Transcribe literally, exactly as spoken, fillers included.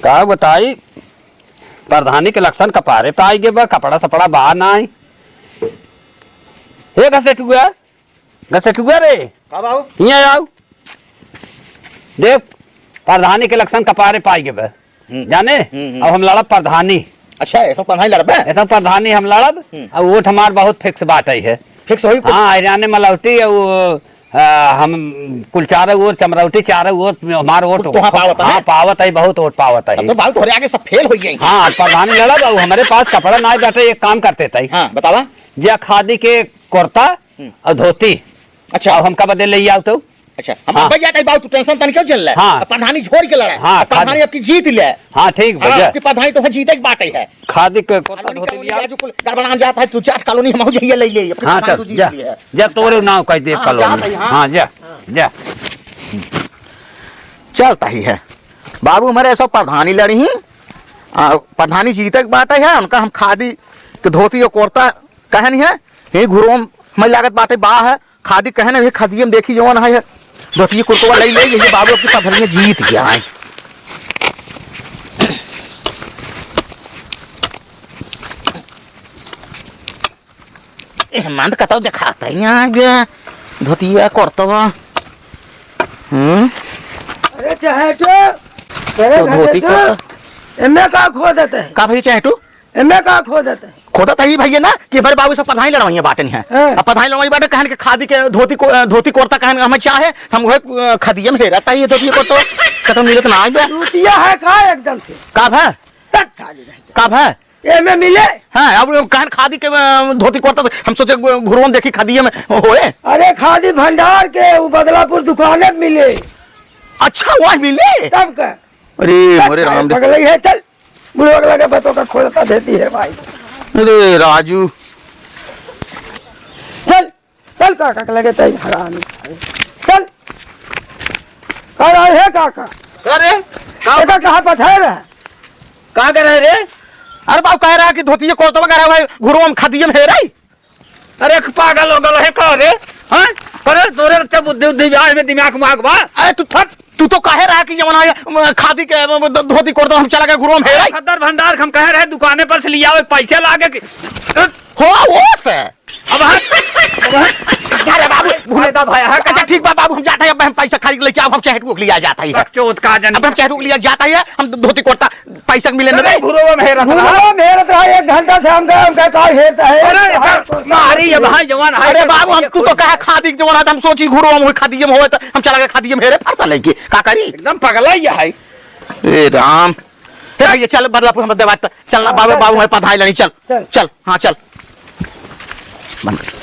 का बताई, प्रधानी के लक्षण कपारे पे आई गे बा, कपड़ा सपड़ा बा नाई। हे घसेटुआ, घसेटुआ रे, का बाबू? हियाँ आउ। देख, प्रधानी के लक्षण कपारे पे आई गे बा। हम्म। जाने? हम्म, हम्म। अब हम लड़ब प्रधानी। अच्छा, ऐसा प्रधानी लड़बे? ऐसा प्रधानी हम लड़ब, हम्म। अब वोट हमार बहुत fix बाटे है। Fix होई कुल? हाँ, हरियाणे मलौटी, वो आ, हम कुल चारों ओर, चमरौटी चारों ओर, हमार वोट तोहा पावत है? हाँ, पावत है, बहुत वोट पावत है। तब तो बाबू तोहरे आगे सब fail होइ जाई। हाँ, प्रधानी लड़ब, अब हमरे पास कपड़ा नाई बाटे, एक काम करते तई। हाँ, बतावा। जे खादी के कुर्ता हम्म। और धोती। अच्छा। अब हमका बदे ले आओ तो। अच्छा, हम हाँ। अब जाते बाबू, तू tension तन क्यों चल रहा है? हाँ। अब प्रधानी छोड़ के लड़ा। हाँ, अब प्रधानी खादी। अब की जीत ले। हाँ, ठीक हाँ, भैया। अब की प्रधानी तो जीते के बाटे है। खादी के कुर्ता कॉलोनी, धोती कॉलोनी लिया। में आज कुल गड़बड़ान जात है, तू चाट कॉलोनी हम हो जाइए, ले ले, अपने हाँ, सामान चल, तू जीत जा, लिए है। जा, तोरे नाव कह दे हाँ, कॉलोनी। जात है, हाँ। हाँ, जा, जा। चलता ही है। बाबू हमारे ऐसा प्रधानी लड़ी ही, आ, प्रधानी जीते के बाटे है, उनका हम खादी के धोती और कुर्ता कहनी है, यही घुरोम हमें लागत बाटे बा है, खादी कहने भी खादियम देखी जवन है, धोती कुर्तवा ले ले, ये बाबू अब की पधरिया जीत गया है। ए, मंद कतौ देखात है यहाँ बे, धोतिया कुर्तवा। हम्म? अरे चहेटो, अरे तो धोती घसेटो, कुर्ता। एमे का खोदत है? का भाई चहेटू? एमे का खोदत है? खोदत है ई भैया ना कि हमारे बाबू सब पधाई लड़वाइया बाटन है। हाँ। अब पधाई लड़वाई बाटन कहन के खादी के धोती को, अ, धोती कुर्ता कहन हमें चाहे, हम वह, अ, खदिया में हेरत है ये धोती कुर्ता, कतौ मिलत ना आइबे। चूतिया है का एकदम से? का भा? तक साली नहीं। का भा? एमे मिले? हाँ, अब वो कहन खादी के, अ, धोती कुर्ता, हम सोचे घु-, घुरवन देखी खादी में होए। अरे खादी भंडार के वो बदलापुर दुकाने में मिले। अच्छा, वहाँ मिले? तब का? अरे, तब मोरे का? राम रे। पगलई है, चल। बुढ़वा के लगे बतों का खोलता देती है भाई। अरे राजू। चल। चल काका के लगे तई हरामी। चल। अरे हे काका। का रे? का एका कहाँ पठाए रहे? का करे रे? अरे बाबू कह रहा कि धोतिये कुर्तवा कह रहा भाई, घुरो हम खदियम हेराई। अरे पागल हो गल है का रे? हाँ? अरे तोरे अच्छा बुद्धि उद्धि ब्याह में दिमाग माग बा? अरे तू हट। तू तो कहे रहा कि जवन है, अ, खादी के, अ, धोती कुर्ता हम चला के घुरो हम हेराई। सदर भंडार हम कहे रहे दुकाने पर से लियावे पैसे लागे कि हो वो से। अब हट, अब हट। अरे बाबू, भूले दा भाई, हट। अच्छा, ठीक बा बाबू, हम जाता है, अब हम पैसा खरीद लेके आओ, हम चहेटू के लिया जाता है। बकचोद का जन। अब हम चहेटू के लिया जाता है, हम धोती कुर्ता पैसा मिले न अरे रे। घुरवा में हेरत रहा। घुरवा में हेरत रहा, एक घंटा से हम गए, हम कहे, "का हेरता है?" अरे, मारी ये भाई जवान है, अरे तो बाबू, हम, ये तू तो खुद कहा खादी के जवान है, तो हम सोची घुरवा में खादी में होए, तो हम चला गए खादी में हेरे फरसा लेके, का करी? एकदम पगला ही है। ए राम। हे भैया, चल बदलापुर हम देवात, चल ना हाँ, बाबू, चल, बाबू चल। हमारे पधाई लेनी, चल, चल। चल, हाँ, चल। बंद कर।